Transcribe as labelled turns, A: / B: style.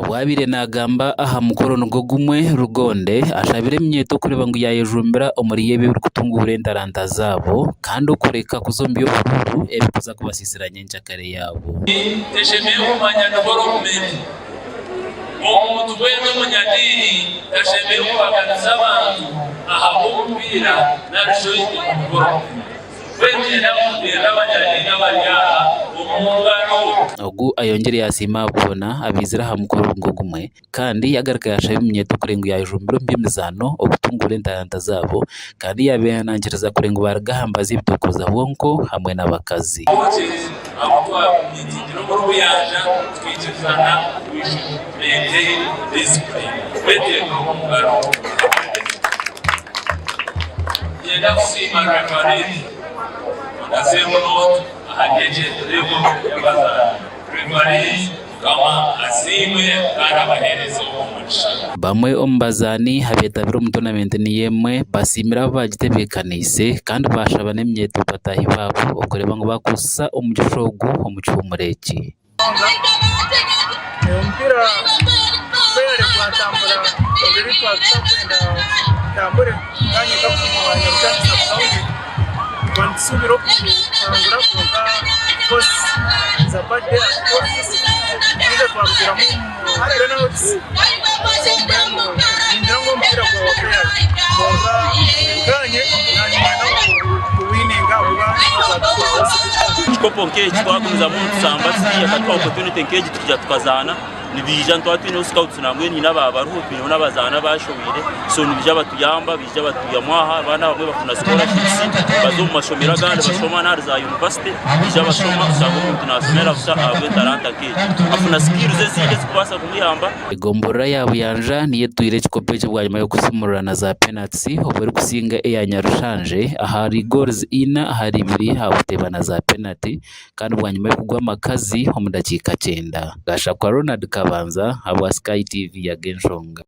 A: Obu abaire naagamba aha mukoro nigwo gumwe, Rugonde ashabire eminyeeto kureeba ngu yaayejumbira omuri ebyo ebirikutunguura entaranta zaabo kandi okureka kuza omu by'obuhuuru ebirikuza kubasiisira nyenkyakare yaabo.
B: Teshemereire kumanya development. Omuntu weena omunyadiini tashemereire kubaganisa abantu ahabw'omupiira nari shi oine development.
A: Ogu ayongyire yasiima abo boona abaizire aha mukoro nigwo gumwe kandi yagaruka yashaba eminyeeto kureba ngu yayejumbira omu by'emizaano okutunguura entaranta zaabo kandi yabehanangiriza kureba ngu baruga aha mbazi y'ebitookoza bwonko hamwe n'abakazi.
B: Niinyenda kusiima referee Onaseemu North ahabw'ekyeterego y'abazaani. Referee Mukama asiimwe kandi abaheereze omugisha.
A: Bamwe omu bazaani abeetabire omu toonamenti niyo emwe basiimire abu baagitebeekaniise kandi baashaba n'eminyeeto bataahi baabo okureeba ngu baakozesa omugisha ogu omu kihuumuro eki.
C: Omupiira fairly gwatambura engeri ei twaba tutakwenda gutambure kandi nka Nyarushanje sub county twaba nitusuubira okuhangura kwonka of course it's a bad day at office itwe twarugiramu omu penalties so mbwenu ningira ngu omupiira gwaba fairly kwonka nkanye nanye niinyenda ngu tuwininge ahakuba
D: Ekikopo nk'eki twagumizamu nitushamba kiriya akatuha opportunity nk'egi tukaija tukazaana nibaija nituba twineho scouts nambwenu haine abaaba bariho twineho n'abazaani abashohwire so nibaija batuyamba baija batwihamu aha abaana abamwe bafuna scholarships baza omu mashomero agandi bashoma n'ahari za university baija bashoma oshanga omuntu nashomera busha ahabw'entaranta nk'egi afuna skills ezindi ezikubaasa kumuyamba.
A: Egomborora ya Buyanja niyo etwire ekikopo eki bwanyima y'okusimurura na za penatisi obwo erikusinga eya Nyarushanje ahari goals ina ahari ibiri aha kuteeba na za penati kandi bwanyima y'okugwa amakazi omu dakiika kyenda. Gashakwa Ronald Kabanza ahabwa Sky TV Ag'enshonga.